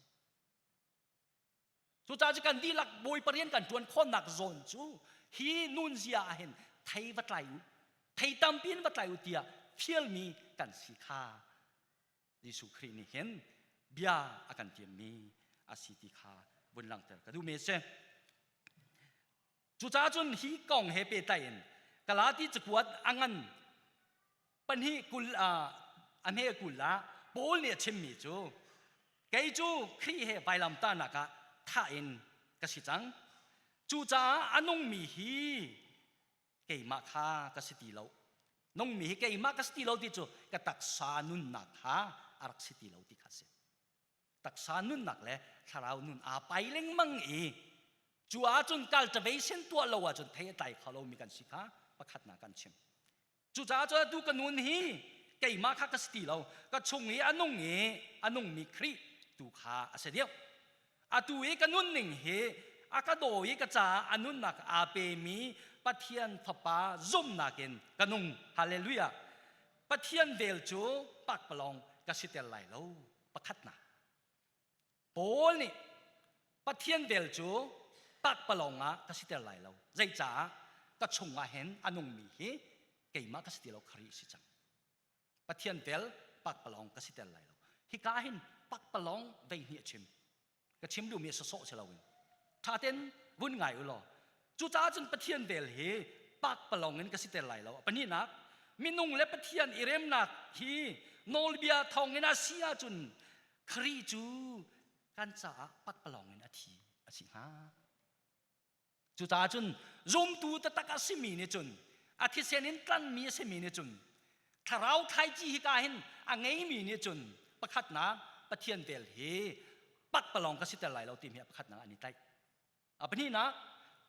Cucaah cu kan dihlak Bawipa rian kan ṭuan khawhnak zawn cu hi nunzia ah hin thei va tlai u, thei tampi in va tlai u tiah fialmi kan si kha Jesuh Khrih nih hin bia a kan tiammi a si ti kha vun langhter ka duhmi a si. Cucaah cun hi kong he pehtlai in Galati cakuat a ngan pahnih kul ah a hme 20 ah Paul nih a chimmi cu kei cu Khrih he vailamtahnak ah thah in ka si cang. Cucaah a nungmi hi keimah kha ka si ti lo. Nungmi hi keimah ka si ti lo ti cu ka taksa nunnak kha a rak si ti lo ti kha a si. Taksa nunnak le thlarau nun aa pai lengmang i cu ahcun cultivation tuah lo ahcun thei a tlai kho lomi kan si kha pakhatnak kan chim. Cucaah cun atu ka nun hi keimah kha ka si ti lo. Ka chung i a nung i a nungmi Khrih tu kha a si deuh. Atu i ka nunning hi a ka daw i ka caah a nunnak aa pemi Pathian Fapa zumhnak in ka nung. Hallelujah. Pathian vel cu pakpalawng ka si tel lai lo. Pakhatnak. Paul nih Pathian vel cu pakpalawng ah ka siter lai lo. Zeicah? Ka chungah hin a nungmi hi keimah ka si ti lo Khrih si cang. Pathian vel pakpalawng ka siter lai lo. Hika hin pakpalawng vei hnih a chim. Ka chim duhmi sawsawh si loin. Ṭha tein vun ngai u law. Cucaah cun Pathian vel hi pakpalawng in ka siter lai lo. Pahnihnak, minung le Pathian i remnak hi nawlbia thawngin a si ahcun Khrih cu kan caah pakpalawng in a thi a si hnga. Cucaah cun zumtu taktak a simi nih cun a thisen in tlanmi a simi nih cun thlarau thlaici hika hin a ngeimi nih cun pakhatnak Pathian vel hi pakpalawng ka siter lai lo timi a pakhatnak an i tlaih. A pahnihnak,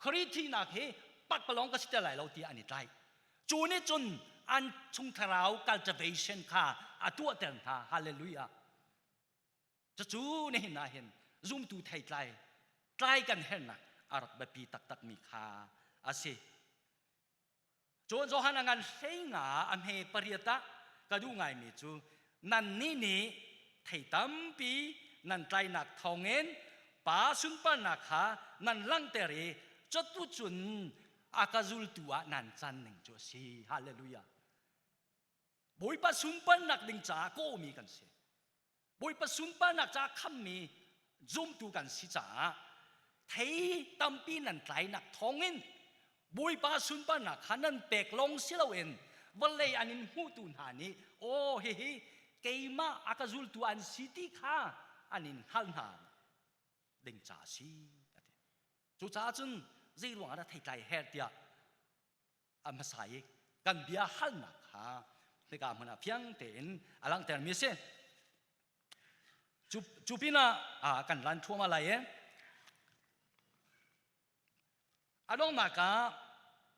Khrih thihnak hi pakpalawng ka siter lai lo tiah an i tlaih. Cu nih cun an chung thlarau cultivation kha a tuahter hna. Hallelujah. Cucu nihin ah hin zumtu theitlai tlai kan hernak a rak biapi taktakmi kha a si. Cun Johan a ngan 15 a hme pariat ah ka duh ngaimi cu nannih nih thei tampi nan tlainak thawngin pa sunparnak kha nan langhter i cutu cun a ka zultu ah nan can ning cu a si. Hallelujah. Bawipa sunparnak ding caah kawhmi kan si. Bawipa sunparnak caah khammi zumtu kan si caah thei tampi nan tlainak thawngin Bawipa sunparnak kha nan pek lawng si loin vawlei an in hmuhtu hna nih aw hihi keimah a ka zultu an si ti kha an in hngalh hna ding ca a si a ti. Cucaah cun zei ruangah dah theitlai her tiah a hmasa i kan bia halnak kha hika hmun ah fiang tein a langhtermi a si. Cu, cu pinah ah kan lan thuam lai i a donghnak ah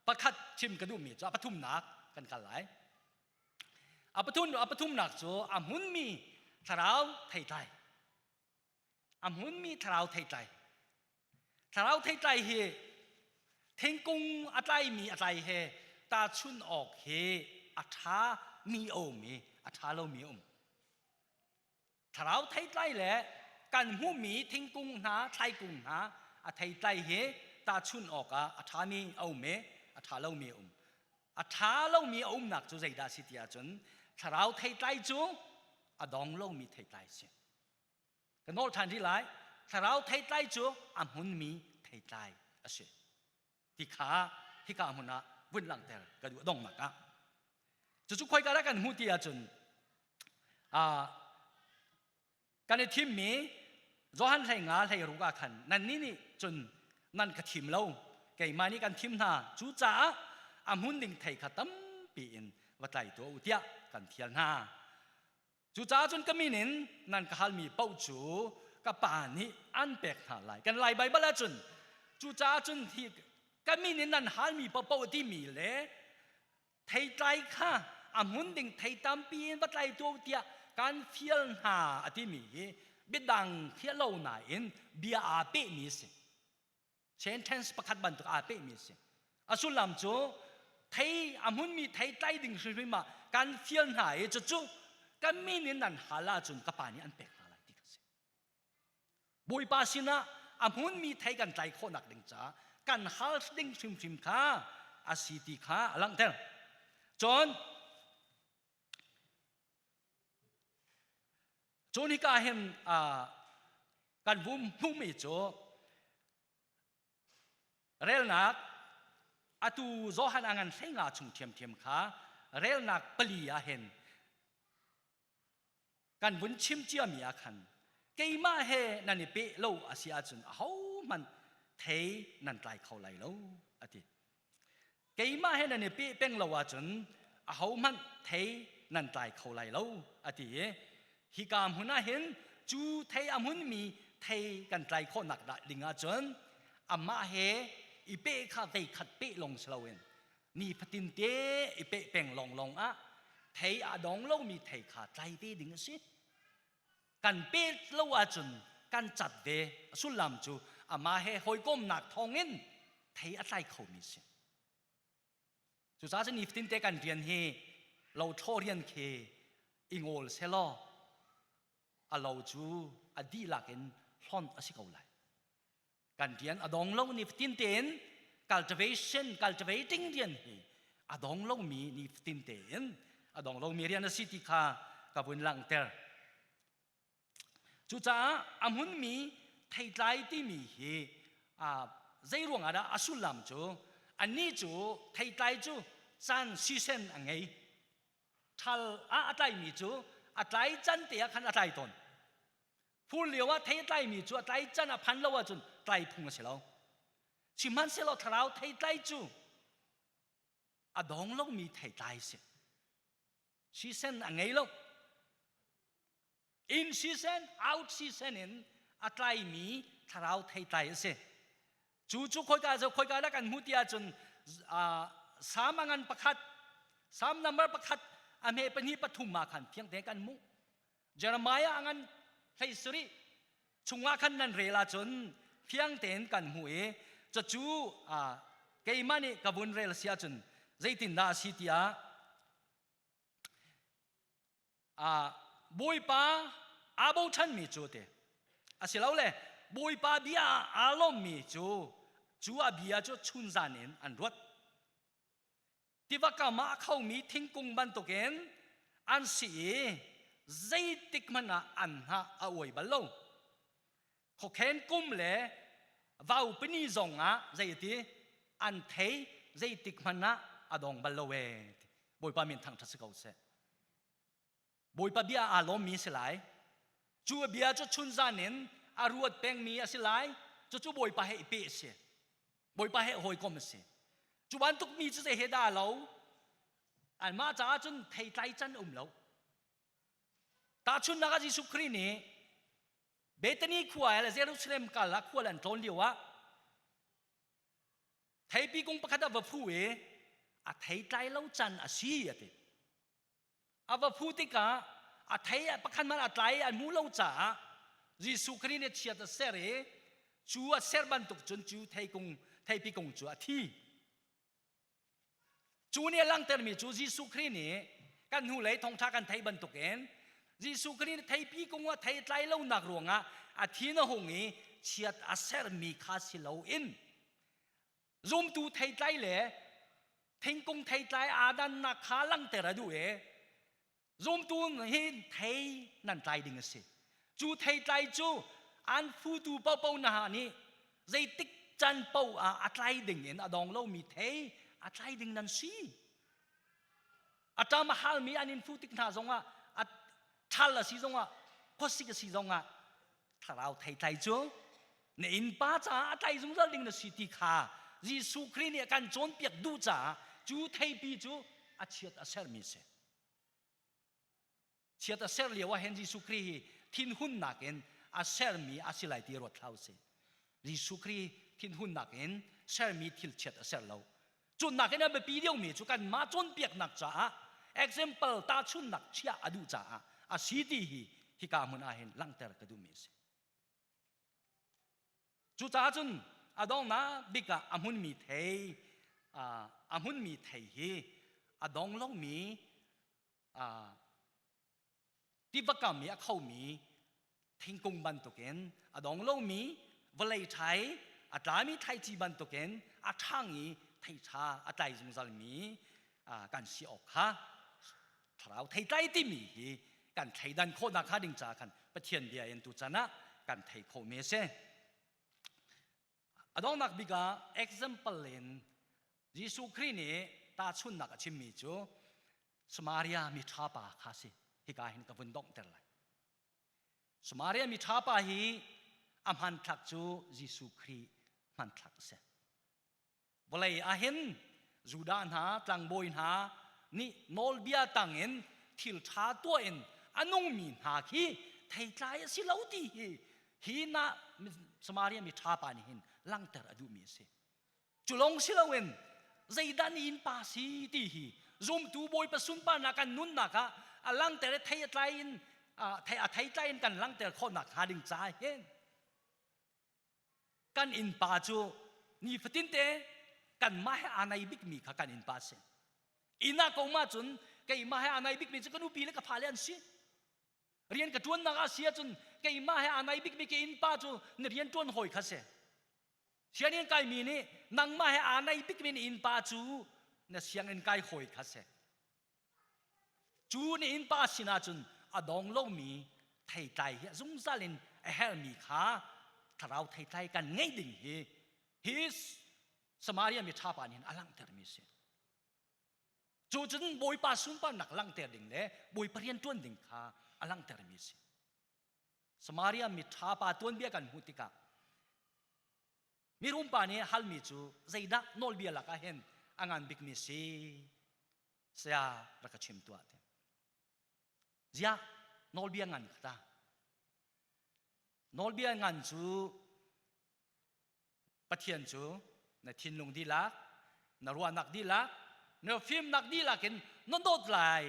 pakhat chim ka duhmi cu a pathumnak kan kal lai. A pathum a pathumnak cu a hmunmi thlarau theitlai. A hmunmi thlarau theitlai. Thlarau theitlai hi thingkung a tlaimi a tlai he tahchun awk hi a ṭha mi a um i a ṭha lomi a um. Thlarau theitlai le kan hmuhmi thingkung hna, thlaikung hna a theitlai hi tahchun awkah a ṭhami a um i a ṭha lomi a um. A ṭha lomi a umnak cu zeidah a si ti ahcun thlarau theitlai cu a dong lomi theitlai a si. Ka nawl ṭhan rih lai. Thlarau theitlai cu a hmunmi theitlai a si. Ti kha hika hmun ah vun langhter ka duh donghnak ah. Cucu khoika dah kan hmuh ti ahcun kan i thimmi Johan 15 16 ah khan nannih nih cun nan ka thim lo keimah nih kan thim hna cucaah a hmun ding thei kha tampi in va tlai tuah u tiah kan thial hna Cucaah cun ka min in nan ka halmi paoh cu ka Pa nih an pek hna lai. Kan Lai Baibal ahcun cucaah cun hi ka min in nan halmi paohpaoh timi le theitlai kha a hmun ding thei tampi in va tlai tuah tiah kan fial hna a timi hi biadang thiah lo nain bia aa pehmi a si. Sentence pakhat bantuk aa pehmi a si. A sullam cu thei a hmunmi thei tlai ding hrimhrim ah kan fial hna i cucu kan min in nan hal ahcun ka pa nih an pek hna lai ti kha si. Bawipa sinah a hmunmi thei kan tlai khawhnak ding caah kan hal ding hrimhrim kha a si ti kha a langhter. Cun cun hika hin kan vum hmuhmi cu relnak atu Johan a ngan hlei nga chung ṭhiamṭhiam kha relnak pali ah hin kan vun chim ciami ah khan keimah he nan i peh lo a si ahcun ahohmanh thei nan tlai kho lai lo a ti. Keimah he nan i peh peng lo ahcun ahohmanh thei nan tlai kho lai lo a ti i hika hmun ah hin cu thei a hmunmi thei kan tlai khawhnak dah ding ahcun amah he i peh kha veikhat peh lawng si loin nifatin te i peh peng lawnglawng ah thei a dong lomi thei kha tlai ve ding a si. Kan peh lo ahcun kan cat ve. A sullam cu amah he hawikomnak thawngin thei a tlai khomi si. Cucaah cun nifatin te kan rian hi lothlawh rian khi i ngawl selaw a lo cu a dihlak in hlonh a si ko lai. Kan rian a dong lo nifatin tein cultivation cultivating rian hi a dong lomi nifatin tein a dong lomi rian a si ti kha ka vun langhter. Cucaah a hmunmi theitlai timi hi zei ruangah dah a sullam cu annih cu theitlai cu caan season a ngei. Ṭhal ah a tlaimi cu a tlai can te ah khan a tlai tawn. Fur lio ah thei a tlaimi cu a tlai can a phan lo ahcun tlai phung a si lo. Sihmanhsehlaw thlarau theitlai cu a dong lomi theitlai a si. Season a ngei lo. In season, out season in a tlaimi thlarau theitlai a si. Cu cu khoika cu khoika dah kan hmuh ti ahcun Salm a ngan pakhat, Salm number pakhat a hme pahnih pathum ah khan fiang tein kan hmuh. Jeremiah a ngan hlei sarih chungah khan nan rel ahcun fiang tein kan hmuh i cucu keimah nih ka vun rel si ahcun zeitindah a si tiah Bawipa aa bochanmi cu ti asilole Bawipa bia aa lawmmi cu cu a bia cu chunzan in an ruat. Tiva kam ah a khomi thingkung bantukin an si i zeitik hmanh ah an hnah a uai bal lo. Khokhen kum le vaupini zong ah zei ti an thei zeitik hmanh ah a dong bal lo ee. Bawipa min thangṭhat si ko seh. Bawipa bia aa lawmmi si lai. Cu a bia cu chunzan in a ruat pengmi a si lai. Cucu Bawipa he i peh a si. Bawipa he hawikom a si. Cu bantuk mi cu zei he dah lo? Anmah caah cun theitlai can um lo. Tahchunhnak ah Jesuh Khrih nih Bethany khua le Jerusalem kal ah khual an tlawn lio ah theipi kung pakhat a va phu i a theitlai lo can a si a ti. A va phu tikah a thei pakhat hmanh a tlai an hmuh lo caah Jesuh Khrih nih chiat a ser i cu a ser bantuk cun cu theikung theipi kung cu a thi. Cu nih a langhtermi cu Jesuh Khrih nih kan hnulei thawngṭha kan theih bantukin Jesuh Khrih nih theipi kung ah thei tlai lonak ruangah a thin a hung i chiat a sermi kha si loin Zumtu theitlai le thingkung theitlai aa dannak kha langhter a duh i zumtu hi thei nan tlai ding a si. Cu theitlai cu an futu paohpaoh na nih zeitik can paoh ah a tlai ding in a dong lomi thei a tlai ding nan si. A ṭam a halmi an in fuh tik hna zongah a ṭhal a si zongah khuasik a si zongah thlarau theitlai cu na innpa caah a tlai zungzal ding na si ti kha Jesuh Khrih nih a kan cawnpiak duh caah cu theipi cu a chiat a sermi a si. Chiat a ser lio ah hin Jesuh Khrih hi thinhunnak in a sermi a si lai ti ruat hlah usih. Jesuh Khrih thinhunnak in sermi thil chiat a ser lo. Cu nakin a biapi deuhmi cu kanmah cawnpiaknak caah example tahchunnak chiah a duh caah a si ti hi hika hmun ah hin langhter ka duhmi a si. Cucaah cun a donghnak bik ah a hmunmi thei a hmunmi thei hi a dong lomi tiva kam i a khomi thingkung bantukin a dong lomi Vawlei ṭhai a tlami thlaici bantukin a ṭhang i thei ṭha a tlai zungzalmi kan si awk kha thlarau theitlai timi hi kan thleidan khawhnak hnga ding caah khan Pathian bia in tuchan ah kan thei khawhmi a si. A donghnak bik ah example in Jesuh Khrih nih tahchunhnak a chimmi cu Samaria mi ṭha pa kha si. Hika hin ka vun donghter lai. Samaria mi ṭha pa hi a hmanthlak cu Jesuh Khrih hmanthlak a si. Vawlei ahhin Judah hna tlangbawi hna nih nawlbia tangin thil ṭha tuah in a nungmi hna khi theitlai a si lo ti hi hi na Samaria mi ṭha pa nih hin langhter a duhmi a si. Cu lawng si loin zeidah ni in pa si ti hi zumtu Bawipa sunparnak kan nunnak ah a langhter i thei a tlai in thei a thei tlai in kan langhter khawhnak hnga ding caah hin kan innpa cu nifatin te kanmah he aa nai bikmi kha kan innpa a si. Inn ah ko ma cun keimah he aa nai bikmi cu ka nupi le ka fale an si. Rian ka ṭuannak ah si ahcun keimah he aa nai bikmi ka innpa cu na rian ṭuan hawi kha si. Sianginn kaimi nih nangmah he aa nai bikmi na innpa cu na sianginn kai hawi kha si. Cu na innpa sinah cun a dong lomi theitlai hi zungzal in a herhmi kha thlarau theitlai kan ngeih ding hi hi Samaria mi ṭha pa nih a langhtermi a si. Cu cun Bawipa sunparnak langhter ding le Bawipa rian ṭuan ding kha a langhtermi a si. Samaria mi ṭha pa tuanbia kan hmuh tikah mirum pa nih halmi cu zeidah nawlbia lakah hin a ngan bikmi si? Saya rak ka chim tuah ti. Ziah nawlbia ngan kha ta. Nawlbia ngan cu Pathian cu na thinlung dihlak, na ruahnak dihlak, na fimnak dihlak in na dawt lai.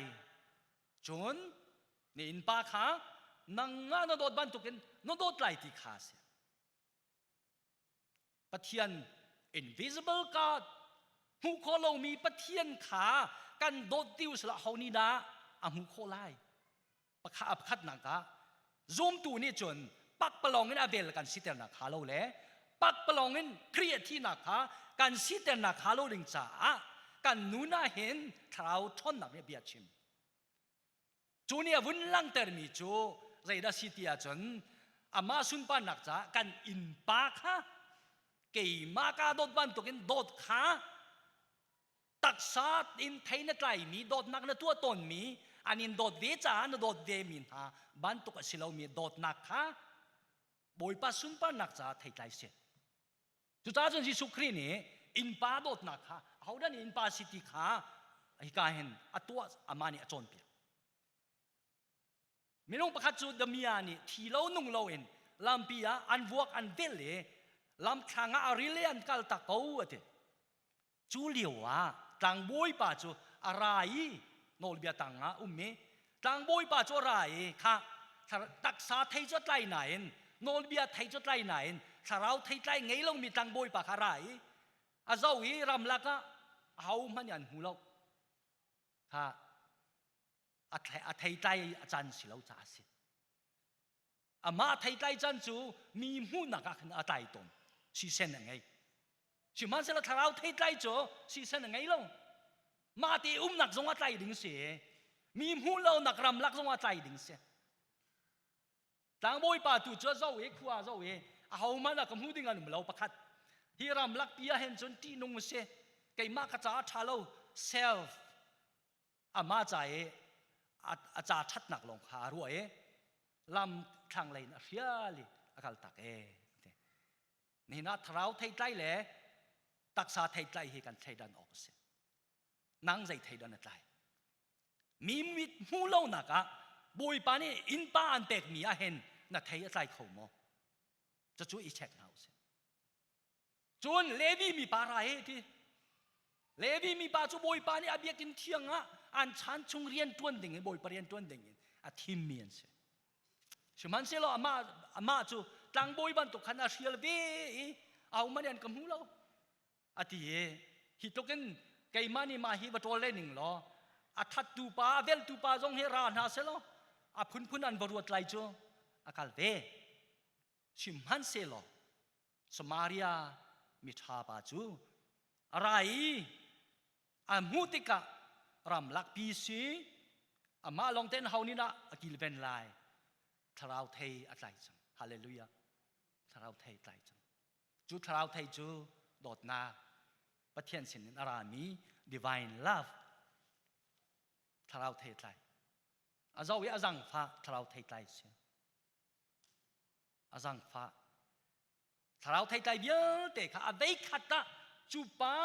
Cun na innpa kha nangmah na dawt bantukin na dawt lai ti kha a si. Pathian invisible God hmuh khawh lomi Pathian kha kan dawt ti usila ho nih dah a hmuh khawh lai pakhat pakhatnak ah zumtu nih cun pakpalawng in a vel kan siternak hnga lo le pakpalawng in Khrih a thihnak kha kan siternak hnga lo ding caah kan nun ah hin thlarau ṭhawnnak nih bia chim Cu nih a vun langhtermi cu zeidah si ti ahcun amah sunparnak caah kan innpa kha keimah ka dawt bantukin dawt kha taksa in thei na tlaimi dawtnak na tuah tawnmi an in dawt ve caah na dawt ve mi hna bantuk a si lomi dawtnak kha Bawipa sunparnak caah theitlai si. Cucaah cun Jesuh Khrih nih innpa dawtnak kha ahodah nih innpa si ti kha hika hin a tuah amah nih a cawnpiak. Minung pakhat cu Damia nih thi lo nung loin lampi ah an vuak an velh i lamthlang ah a ril i an kal tak ko a ti. Cu lio ah tlangbawi pa cu a ra i nawlbia tangah um i tlangbawi pa cu a ra i kha taksa thei cu a tlai nain nawlbia thei cu a tlai nain thlarau theitlai ngei lomi tlangbawi pa kha a ra i a zoh i ramlak ah ahohmanh an hmu lo kha a theitlai a can si lo caah a si Amah theitlai can cu mi hmuhnak ah khan a tlai tawn. Sisen a ngei. Sihmanhsehlaw thlarau theitlai cu sisen a ngei lo. Mah te umnak zong a tlai ding si. Mi hmuh lonak ramlak zong a tlai ding si. Tlangbawi pa tu cu a zoh i khua a zoh i ahohmanh a ka hmu ding an um lo pakhat. Hi ramlak pi ah hin cun ṭihnung a si. Keimah ka caah ṭha lo. Self amah ca i a ca ṭhatnak lawng kha a ruah i lam thlanglei in a hrial i a kal tak e nihin ah thlarau theitlai le taksa theitlai hi kan thleidan awk a si nang zei theidan a tlai mi mit hmu lonak ah bawipa nih innpa an pekmi ah hin na thei a tlai kho maw cucu i check hna usih Cun Levi mipa ra he ti. Levi mipa cu Bawipa nih a biakinn thiang ah an chan chung rian ṭuan ding in Bawipa rian ṭuan ding in a thimmi an si. Sihmanhsehlaw amah, amah cu tlangbawi bantuk khan a hrial ve i ahohmanh nih an ka hmu lo. A ti i hi tluk in keimah nih mah hi va ṭawl le ning law a thattu pa a veltu pa zong hi ra hna selaw a phunphun an va ruat lai cu a kal ve. Sihmanhsehlaw. Samaria miṭha pa cu a ra i a hmuh tikah ramlak pi si amah lawng tein ho nih dah a kilven lai? Thlarau thei a tlai cang. Hallelujah. Thlarau thei tlai cang. Cu thlarau thei cu dawtnak Pathian sinin a rami divine love thlarau thei tlai. A zoh i a zangfah thlarau thei tlai si. A zangfah. Thlarau theitlai vialte kha a veikhat ah cu pa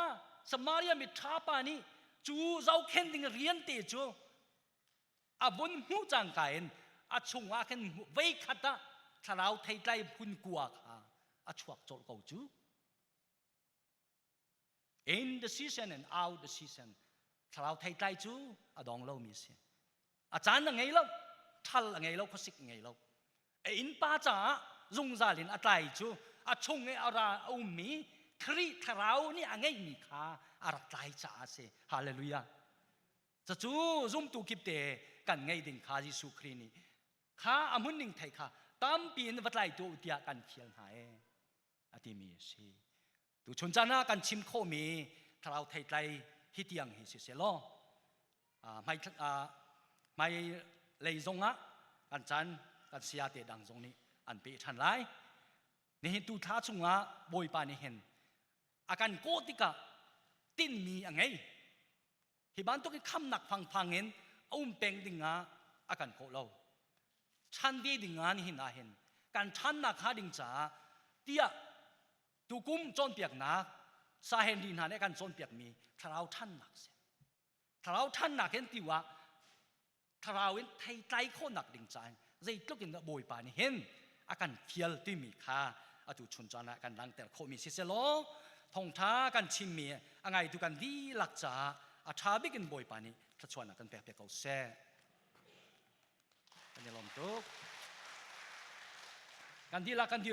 Samaria mi ṭha pa nih cu zohkhenh ding rian te cu a vun hmuh cangka in a chungah khin veikhat ah thlarau theitlai phun kua kha a chuak colh ko cu. In the season and out the season thlarau theitlai cu a dong lomi a si. A caan a ngei lo, ṭhal a ngei lo, khuasik a ngei lo. A innpa caah zungzal in a tlai cu a chung i a ra a ummi Khrih thlarau nih a ngeihmi kha a rak tlai caah a si. Hallelujah. Cucu zumtu kip te kan ngeih ding kha Jesuh Khrih nih kha a hmun ning thei kha tampi in va tlai tuah u tiah kan fial hna ee a timi a si. Tuchun caan ah kan chim khawhmi thlarau theitlai hi tiang hi si selaw hmai hmai lei zong ah kan caan kan saya te dang zong nih an peh ṭhan lai. Nihin tu thla chungah Bawipa nih hin a kan kawh tikah tinhmi a ngei. Hi bantuk i khamnak fangfang in a um peng ding ah a kan kawh lo. Chan ve ding ah nihin ah hin kan ṭhannak hnga ding caah tiah tukum cawnpiaknak Sa Henry hna nih kan cawnpiakmi thlarau ṭhannak si. Thlarau ṭhannak hin ti ah thlarau in theitlai khawhnak ding caah zeitluk in dah Bawipa nih hin a kan fial timi kha atu chun caan ah kan langhter khawhmi si selaw thawngṭha kan chimmi a ngaitu kan dihlak caah a ṭha bik in Bawipa nih thluachuahnak kan pek piak ko seh. Kan i lawm tuk. Kan dihlak kan dir.